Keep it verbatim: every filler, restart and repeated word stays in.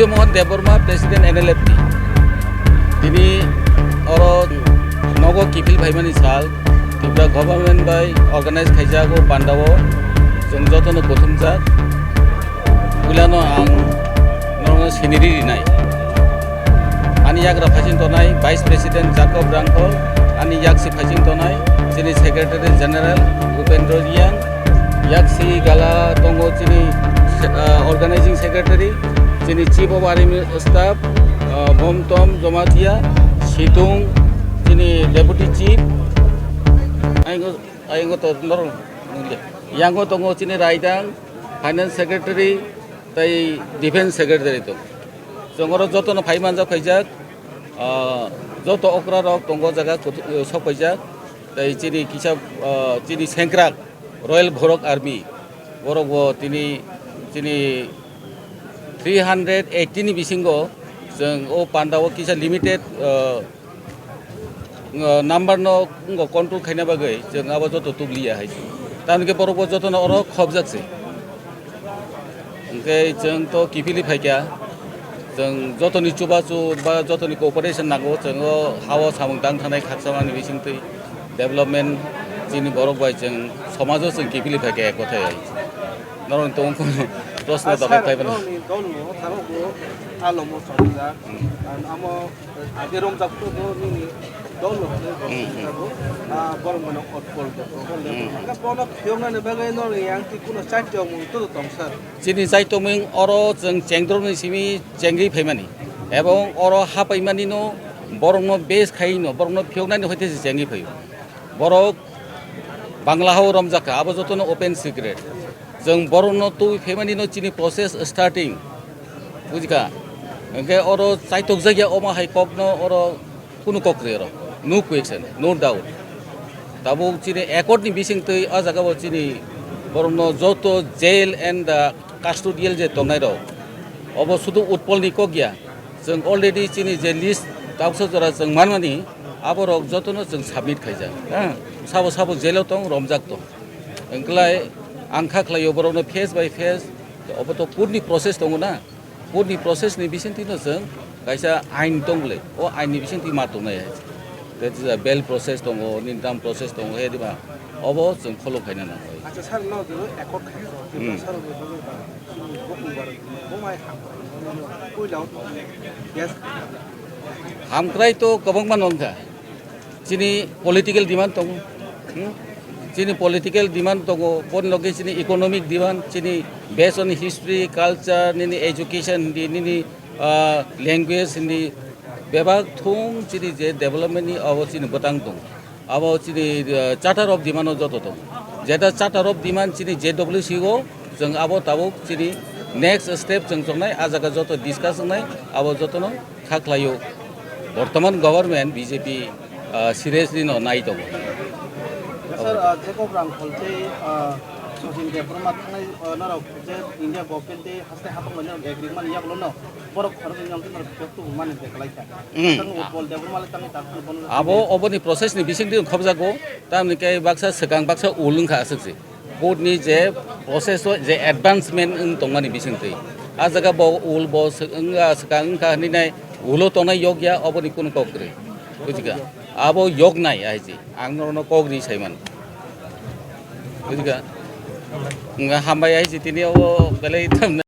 Mohan Debbarma, President N L F T. Tini oro nogo kiphil phaimani sal, Tripura government bai organize khaijago pandao, chwng jotono kuthumjak. Puilano ang norokno siniri rinai. Ani yagra phaiching tonai Vice President Jacob Rangkhol, ani yaksi phaiching tonai chini Secretary General Upendra Reang, yaksi gala tongo chini, ah, Organizing Secretary, chini Chief of Army Staff, ah, Bomtom Jamatia, Situng, chini Deputy Chief, ayang, ayang to norok nungya. Yango tongo chini Raidang, Finance Secretary, tei Defense Secretary tongo. Chwng oro jotono phai manjak khaijak, ah, joto okra rok tongo jaga kutu-, sok paijak, tei chini kisa, ah, chini sengkrak Royal Borok Army, borok bo tini chini three hundred eighty ni bisingo chwng o panda o kisa limited, ah, uh, number no wngkha control khaina bagwi chwng abo joto tubliya hai. Tamoni khe borok bo jotono oro khobjak se. Hwnkhe chwng to kiphilwi phaikha, chwng jotoni chubachu ba jotoni cooperation nango, chwng o ha-o samung tang thanai khaksa mani bisingtwi development chini borok bai chwng somajo chwng kiphilwi phaikha ek kothai hai. Norokni tongo proshno. Asa, tongkha phai phano. Norokni dol no tharo bo alomo chongjak. Hmm. Amo Age romjak to bo nini dol no hwnwi bo Hmm, hmm. romjago. Ah, borok mano Utpal Debbarma. Hmm. Hwnkhe bono phiyoknani bagwi norok yang twi kuno chaitokmung to tong sir. Chini chaitokmung oro chwng chengdromni simi chengri phaimani. Ebong oro hapaimani no borokno base khaino borokno phiyoknani hoite se chengri phaio. Borok Bangla hao romjak kha, abo jotono open secret. Chwng borokno twi phaimani no chini process starting. Bujikha? Hwnkhe oro chaitokjakya omo hai kokno oro kunu kok kwrwi oro. No question, no doubt. Tabuk chini accord ni bisingtwi o jaga o chini borokno joto jail and the custodial je tongnai rok, obo sudu Utpal ni kok ya. Chwng already chini je list tabuksa jora chwng manmani, aborok jotono chwng submit khaijak. Ha? Sabo sabo jail o tong, romjak tong. Wngklai ang kha khlaio borokno face by face, obo to court ni process tongo na, court ni process ni bisingtwi no chwng kaisa ain tong le, o ain ni bisingtwi ma tongnai hai. That is a bail process tongo, nindam process tongo, he diba? Obo chwng follow khaina nango. Acha sir, no jero accord khai. Hmm. Sir, no jero ba, bokong bar, bo mai ham. Puila, yes. Hamkrai to kwbangma nongkha. Chini political demand tongo. Hmm? Chini political demand tongo, boni loge chini economic demand, chini based on history, culture, nini education, hindi, nini, ah, language, hindi, bebak thung chini je development ni abo chini bwtang tongo. Abo chini, ah, charter of demand o joto tongo. Jeta charter of demand chini J W C o, chwng abo tabuk chini next step chwng chongnai, ah jaga joto discuss wngnai, abo jotono kha khlaio. Bortoman government B J P, ah, seriously no nai tongo. Sir, ah, Jacob Rangkhol tei, ah, Sachin Debbarma thangnai, ah, norok je India government tei haste hapang bai norok agreement yaklo no borok khorok ni yong tei norok phiyok tubu mani je kwlai kha. Hmm. Tang Utpal Debbarma le tangni tak bono. Abo oboni process ni bising di khobjago, tamni khe baksa swkang baksa ul wngkha aswk se. Court ni je process o je advancement wng tongmani bisingtwi, ah jaga bo ul bo sw-, wngya swkang wngkha hinwi nai ulo tongnai yokya, oboni kunu kok kwrwi. Bujikha? Abo yoknai aiji, ang norokno kok ri saimano. Bujikha? Wngkha hambai aiji tini obo belai thamnai.